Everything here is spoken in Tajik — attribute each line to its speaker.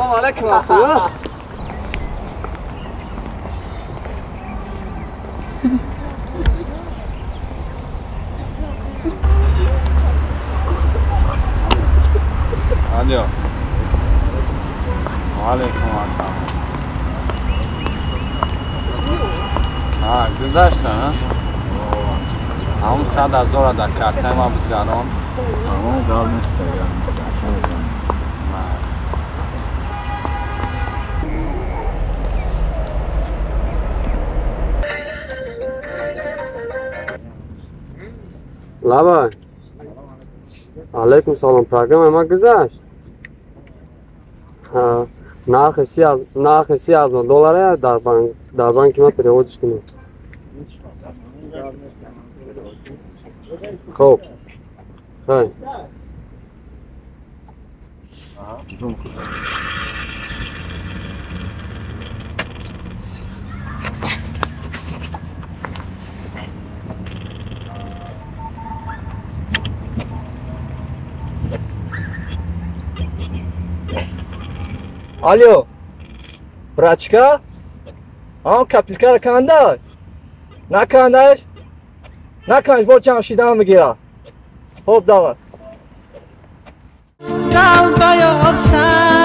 Speaker 1: Салом алейкум, ҳамсоя.
Speaker 2: Алло. Алейкум ассалом. Гузашта, ҳамун 100 000-а дар картаи ман бизгарон.
Speaker 3: Тамом, гап нест, гап нест.
Speaker 1: Лабай. Алейкум салом. Программаи ма гузашт. Нархи 30 000 доллар дар банки ма перевод иш кунед. Хоб. Хай.
Speaker 4: Алло, братишка, ам копилка ра канда? Накандаш? Накандаш, бо ҷамшидан мегира. Хоб, давай.
Speaker 5: Далбаёбсан.